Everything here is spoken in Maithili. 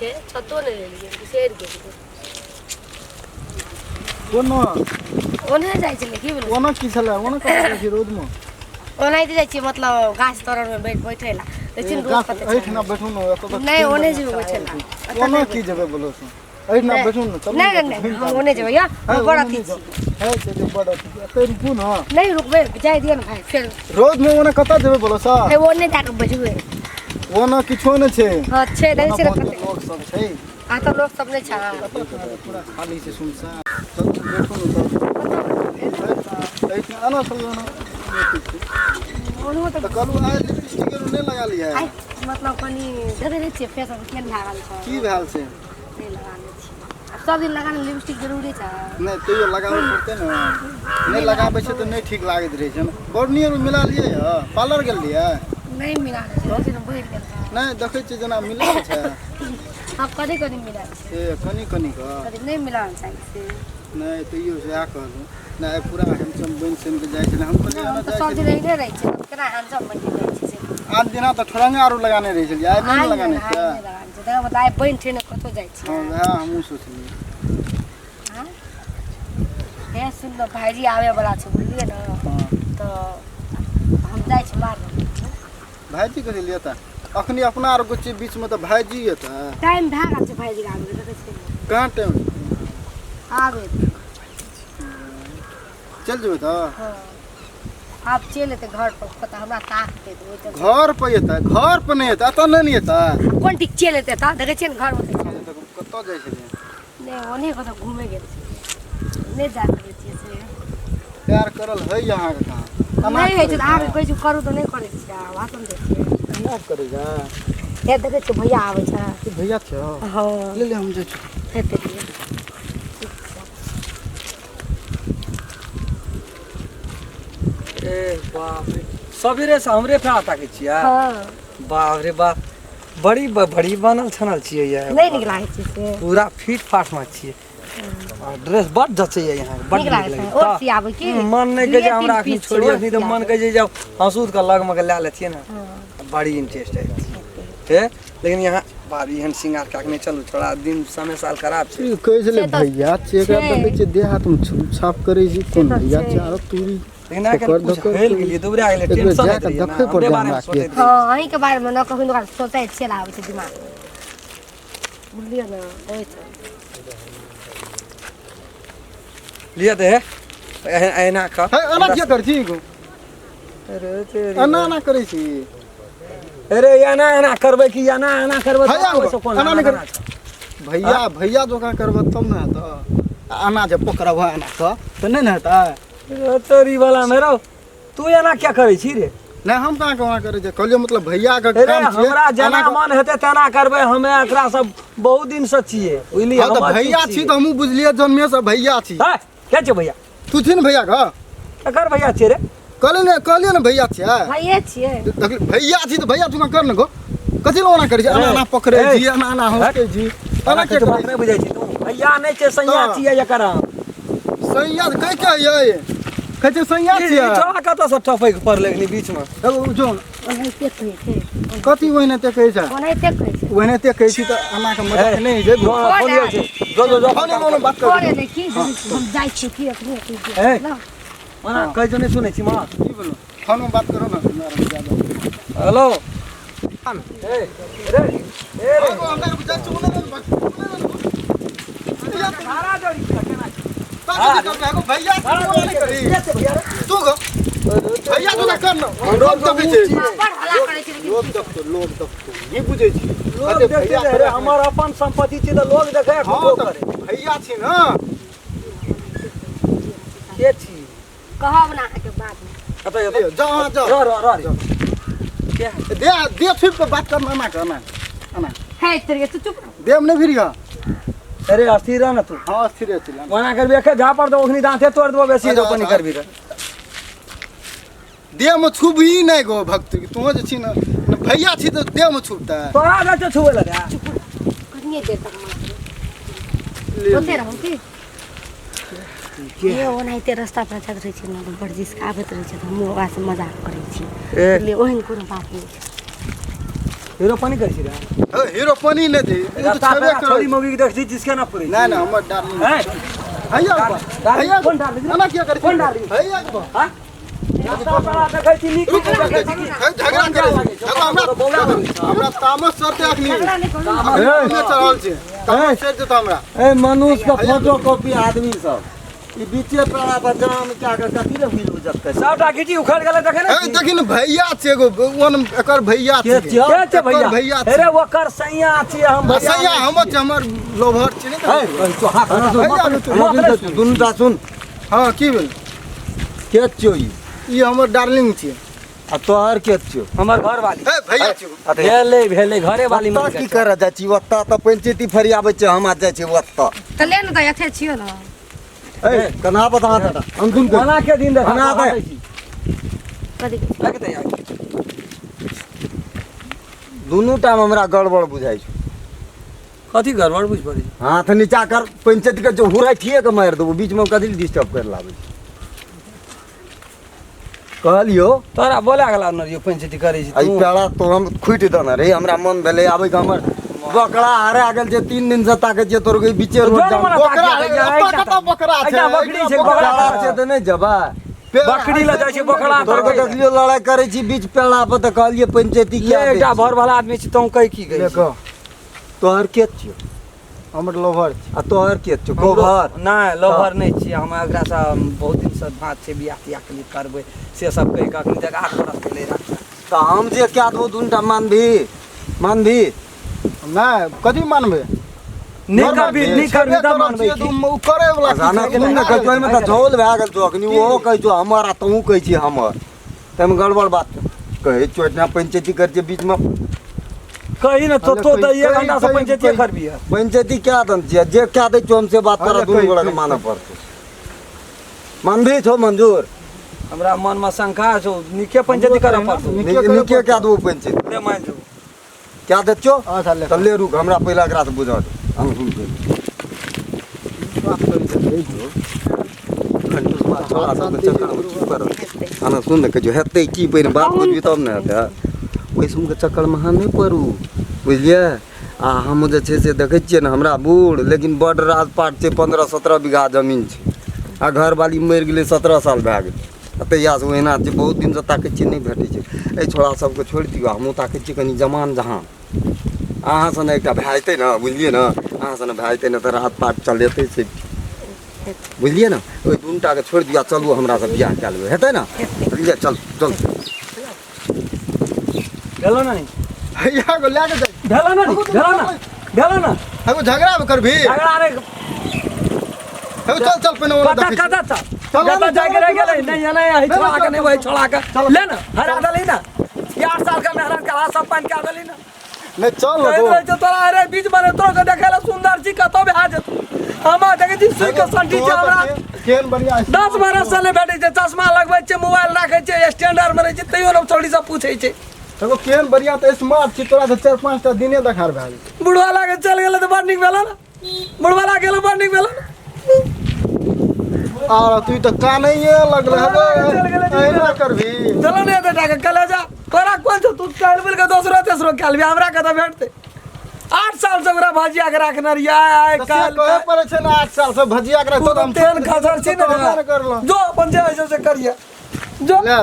छै छतो नहि लेलियै बिसरि गेलियै। कोना? ओन्हे जाइ छलै की भेलै? ओना की छलै? ओना कतऽ जाइ छी रौदमे? ओनाहिते जाइ छियै, मतलब गाछ तरमे बैठ बैठै लए देखिन रोड गाछ कते छै। एहिठिना बैठू ने एतऽ तऽ। नहि, ओने जेबै बैठै लए। एतऽ ओना नहि। की जेबै बोलो से? एहिठिना नहि। बैठू ने, चलू। नहि नहि नहि, हम ओने जेबै यऽ, हम बड़ अथी छी। है से जे बड़ अथी एतऽ रुकू ने। नहि रुकबै, जाइ दिअ ने भाइ फेर। रौदमे ओना कतऽ जेबै बोलो से? हे, ओने जाकऽ बैठबै। ओना किछो नहि छै। हँ छै, देखै ओना छियै ने बहुत कते लोक सब छै। आ तऽ लोक सब नहि छै। कतऽ कतऽ पूरा खाली छै, सुनसान। चलू बैठू ने तब एहिठिना। आना चलू, आना। ओनहो तऽ तऽ कहलहुँ आइ लिपस्टिक आर नहि लगा लियै? आइ मतलब कनि देखै नहि छियै फेस केहन भए गेल छै। की भेल छै? नहि लगा लै छियै आब, सब दिन लगाना लिपस्टिक जरूरी छै। नहि, तैयो लगाबऽ पड़तै ने। नहि लगाबै छै तऽ नहि ठीक लागैत रहै छै ने। बर्नियर मिला लियै यऽ? पार्लर गेल रहियै? नहि मिला लै छियै, देखै छियै ने बढ़ि गेल छै। नहि देखै छियै जेना मिलल छै। आब कनि कनि मिला छै। से कनि कनि कऽ कनि नहि मिलाना चाही से। नहि, तैयो सएह कहलहुँ नहि, आइ पूरा हैंडसम बनि सनि कऽ जाइ छलै। हम कहलियै हम एना तऽ जाइ सब दिन छलियै। एहने रहै छियै, केना हैंडसम बनि कऽ जाइ छियै से। आन दिना तऽ ठोरंगा आरो लगाने रहै छलियै, आइ नहि ने आइ लगाने नहि, आइ छियै? नहि लगाने छियै। तकर मतलब आइ बनि ठनि कतहु जाइ हँ छियै। वएह हमहूँ सोचलियै। आँय? हे सुन ने, भाइजी आबै वाला छै, बुझलियै ने? हँ। तऽ हम जाइ छी मार। भाइजी कथी लिए तऽ अखनी अपना आर के बीचमे तऽ भाइजी एतै। टाइम भए गेल छै भाइजी के आबैके, देखै छियै ने। कहाँ टाइम? आबै। चलि जेबै तऽ। हँ, आब चलि एतै घर पर तऽ हमरा ताकतै तऽ ओहि चलते। घर पर एतै? घर पर नहि एतै, एतऽ नहि ने एतै। कोन ठीक चलि एतै तऽ देखै छियै ने घरमे तऽ छै। कतऽ जाइ छलियै? नहि, ओने कतऽ घूमे गेल छियै, नहि जा सकै छियै से। प्यार करल है अहाँके कहाँ? एना नहि होइ छै करै तऽ अहाँके कहै छी करू तऽ नहि करै छियै, आ भाषण दै छियै। एना करै छै। हे देखै छियै भैया आबै छै। ई भैया छौ? हँ। ले ले, हम जाइ छी। हेतै भैया। ए बाप रे, सबेरे से हमरे फेरा ताकै छियै? हँ। बाप रे बाप, बड़ी बड़ी बनल छनल छियै ये। नहि नीक लागै छै से? पूरा फिट फाट मे छियै आ ड्रेस बड जचैया यहाँ, बड नीक नीक लागै छै। लगैया। और सियाबै की? मन नहि कहै छै दुइये तीन हमरा अखनी पीस छै, छोड़िए और अखनी तऽ मन सियाबै। कहै छै जब हँसूद के लगमे के लए लेतियै ने। हँ। बड़ी इंटरेस्ट है हे, लेकिन यहाँ बाप एहन श्रृंगार कए के नहि चलू छोड़ा, दिन समय साल खराब छै। ई कहै छलै से तऽ भैया छियै, एकरा छै। देखै छियै देह हाथमे छुप छाप करै छी। कोन तऽ भैया छै। छै? आरो तूरी लेकिन आइ धकर काल्हि कुछ धकर हेल तूरी। गेलियै, दुबरा गेलियै, एक बेर टेंशन जा होइत कऽ रहैया ने देखै हमरे पड़तै बारेमे हमरा सोचैत के। रहै। हँ, अहीँके बारेमे ने कखनो काल सोचै छियै, आबै छै दिमागमे, बुझलियै ने? ओहि चलते। लिअ तऽ हे एना कऽ। हे, एना किया करै छी? अरे तेरी। एना एना करै छी? अरे एना एना करबै कि एना एना करबै? हैया तोरा ओहिसँ कोन एना नहि एना कर। भैया भैया जोकाँ करबै तब ने हेतै। आ एना जे पकड़ब एना कऽ तऽ नहि ने हेतै। रे तोरी वाला मे रौ, तू एना क्या करै छी रे? नहि, हम कहाँ केना करै छियै? कहलियै मतलब भैयाके अरे काम छियै। हमरा एना जेना कऽ- मन हेतै तेना करबै। हमे एकरा सब बहुत दिन से छियै, बुझलियै? हँ तऽ हमर भैया चीज छी तऽ हमहूँ बुझलियै जन्मेसँ भैया छी। है के छै भैया? तू छी ने भैया के। केकर भैया छियै रे? कहलियै ने, कहलियै ने भैया छियै। भैये छियै। देखली भैया छी तऽ भैया तू कर ने गो। कथी लए ओना करै छी? एना एना पकड़ै ए, छी, एना एना हँसकै छी, एना एना के के करै बात नहि बुझै छी तू। भैया नहि छै, सैया तऽ। छियै एकर हम। छी? सैया तऽ कहै के यै, कहै छै सैया ई छियै। छोड़ा कतऽ से टपैक पड़लै एखनी बीचमे? एगो जो। ओनाहिते कहै छै। कथी ओहिनाते कहै छै? ओनाहिते कहै छै। ओहिनाते कहै छी तऽ एना के मदद नहि होइ छै। जो, फोन लिअ छै। जो जो जो। फोने मे बात कर। करे नहि की, हम जाइ छी की अखनी अखनी। ए। ना। ओना कहै छौ नहि सुनै छी माँ। की बोलू, फोन मे बात करू ने हमरा ज्यादा। हेलो, ए रे, ए रे। भाड़ा जोड़ी छियै केना? भैया के छै भैया रे? तू गो भैया तू कर न, लोग देखै छै। बड़ हल्ला करै छै लेकिन। लोग देखतो, लोग देखतो, नहि बुझै छी। लोग कहते देखते भैया रहे रे, हमर अपन संपत्ति छै तऽ लोग देखे हँ कुछो तऽ करे। भैया छी ने। के छी? कहब ने अहाँके बादमे। कतऽ जेतै? जाओ अहाँ जाओ। रह रह रह रे। के है? दे दे, छुपि कऽ बात कर, एना कर, एना एना। हे तेरे, तू चुप रह। देह मे नहि भिड़ गऽ। अरे अस्थिर रह ने तू। हँ, स्थिर छी। ओना करबी एके झापड़ दो, ओखनी दाँते तोड़ देबो बेसी अच्छा, रोपनी अच्छा। करबी रे। देह मे छुबही नहि गो भक्त, तू जे छी ने ने भैया छी तऽ देह मे छुबतै? तोरा जाइ छौ छुबै लए रे। कनिए देर तक मारबै। ले ओते ले। रहू की ये ओनाहिते रास्ता पर जाइत रहै छै ने तऽ बर्जिश के आबैत रहै छै तऽ हमहूँ ओकरासँ मजाक करै छी। ए। बुझलियै? ओहन कोनो बात नहि छै। हीरो पानी करै छी रे। हे, हीरो पानी नहि दे, ओ तऽ रास्ता छेबे पे करै। छोरी मौगी के देख छी जिसके ना पड़ै। नहि नहि, हमर डार्लिंग। हैं? हैया बा, हैया। कोन डार्लिंग? एना किया करै छी? कोन डार्लिंग? हैया बा। हाँ? रास्ता पर देखै छी नीक रुक, नीक रुक, देखै छी। हे, झगड़ा करै छी। झगड़ा हमरा बौला करै छी। हमरा तामस चढ़तै अखनी। झगड़ा नहि करू। हमरा चढ़ल छै, तामस चढ़ि जेतौ हमरा। ए मनुष्य के फोटो कॉपी आदमी सब ई बीचे पेड़ा पर जाम क्या के कथी ले हुई जब सबटा घिची उखड़ गेलै देखै हे, ने। देखी ने, भैया छै एगो ओन, एकर भैया के छै। छियौ? के छै भैया? एकर भैया छै। अरे ओकर सैया छियै हम भैया। सैया हमर छै, हमर लोभर छै ने। ए तो हाथ भैया हटा, दुनू टा सुन। हँ, की भेल? के छियौ ई? ई हमर डार्लिंग छै। आ तोहर के छियौ? हमर घर वाली। हे, भैया छै। भेलै भेलै, घरे वाली। ओतऽ की करऽ जाइ छी? ओतऽ तऽ पंचायती फरियाबै छै, हम आ जाइ छी ओतऽ। तऽ ले ने, तऽ एथे छियौ ने। ए कन्हा पर हाथ हटा, हम सुन के मना के दिन देखा। बना दे। कथी? लगतै यार। दुनू टाइम हमरा गड़बड़ बुझाइ छै। कथी गड़बड़ बुझ पड़ै? हाथ नीचा कर, पंचायत के जो हुराइ ठिए के मारि देबो। बीच में कथी डिस्टर्ब कर लाबै छै? कहलियो। तोरा बोला गेला न यो पंचायती करै छी एहि तू। पेड़ा तो हम खुटि देने रही, हमरा मन भेलै आबै के। हमर बकरा हरा गेल छै, 3 दिन से ताकै छियै तोर के बीचे रोड जो जाम। मना बकरा ताकिया है, दै, ओतऽ कतऽ बकरा छै? एकटा बकरी छै, बकरा। बकरा छै तऽ नहि जेबै। बकरी लऽ जाइ छै बकरा। तोर के देखलियो लड़ाइ करै छी बीच पेड़ा पर, तऽ कहलियै पंचायती ले किया दै एकटा छी? भर वाला आदमी छी तों, कहि की गई? देखो। तोहर के छियौ? हमर लोभर छै। आ तोहर के छियौ? गोबर? नहि, लोभर नहि छियै हम। एकरा से बहुत दिन से बात छै, बियाह तियाह के लिए करबै से सब कहि कऽ अखन तक 8 बरस भेलै रह। तऽ हम जे कए देबौ दुनूटा मानभी मानभी? नहि, कथी मानबै? नहि करबी, नहि करबी तऽ मानबै की? ओ करे वाला की अचानक छै? सुन ने, कहै छियौ, ओहिमे तऽ झोल भए गेल छौ अखनी। ओहो कहै छौ हमर आ तोहूँ कहै छी हमर, ताहिमे गड़बड़ बात छौ। कहै छियौ, एहिठिना पंचायती करै छियै बीचमे। कही ने तो तो तऽ एक घंटा से कही- पंचायती कही- करबी है। पंचायती क्या दन छियै? जे कए दै छियौ हम से बात तोरा अरे दुनू कही- गोड़ा के कही- मानऽ पड़तौ। मानभी छौ मंजूर? हमरा मन में शंका छौ, नीके पंचायती करऽ पड़तौ। नीके करऽ नीके पड़तौ। कए देबौ पंचायती। ले मान जो। कए दै छियौ? अच्छा, ले। तऽ ले, रुक, हमरा पहिले एकरा से बुझऽ दे। हम सुन के छोड़ा सबके चक्करमे की करब? आना सुन ने, कहै हेतै की? पहिने बात बुझबी तब ने हेतै। ओहि सबके चक्करमे अहाँ नहि पड़ू, बुझलियै? आ हम जे छै से देखै छियै ने, हमरा बूढ़ लेकिन बड्ड राजपाट छै, 15-17 बीघा जमीन छै आ घरवाली मरि गेलै, 17 साल भए गेलै आ तहियासँ ओहिना छै। बहुत दिनसँ ताकै छियै, नहि भेटै छै। एहि छोड़ा सबके छोड़ि दियौ, हमहूँ ताकै छियै कनि जमान जहान। अहाँ सन एकटा भए जेतै ने, बुझलियै ने? अहाँ सन भए जेतै ने तऽ रात पाट चलेतै से, बुझलियै ने? ओहि दुनूटाके छोड़ि दियौ आ चलू हमरा से बियाह कए लेबै, हेतै ने? बुझलियै? चल चल। भेलो ना नी? हैया गो, लए के जाइ। भेलो ना नी? भेलो ना, भेलो ना। एगो झगड़ा करबी? झगड़ा रे। एगो चल चल, पहिने ओना कतऽ? देखै छी। कतऽ चल? चल जतऽ ने, जाके चल, रहि गेलै। चल। नहीं नहीं, है छोड़ा के नहीं, वही छोड़ा के ले ना, हरा देली ना। 8 साल का मेहनत करा सब पानि के देली ना। नहि, चल। कहैत गो। रहै छै तोरा, अरे बीच में तोरा के देखे ला सुंदर छी, कतौ भए जेतौ। हम देखै छी सुइ के संठी छै हमरा। केहन बढ़िया। 10-12 साल नहि भेटै छै। चश्मा लगबै छै, मोबाइल राखै छै, स्टैंडर्ड में रहै छै, तैयो ने छौड़ी सब पूछै छै। एगो केहन बढ़िया तऽ स्मार्ट छी, तोरा से 4-5 टा दिने देखार भए गेल। बुढ़वा लागे चल गेलै तऽ बड़ नीक भेल ने, बुढ़वा लागे गेलै, बड़ नीक भेल ने। आ तू तऽ कानैये लगले। बुढ़वा लागे चल गेलै। एहिना करबी? चलो ने, एते टाका कलेजा तोरा कोन छौ? तू काल्हि बोल के दोसरो तेसरो कए लेबही, हमरा कतऽ भेटतै? 8 साल से ओकरा भजिया के राखने रहियै आइ तऽ से काल्हि। कहे पड़ै छै ने, 8 साल से भजिया के तू राखतो तऽ तेहन खसर छी ने। ने करलहुँ। जो अपन जे होइ छै से करिहे जो। ले।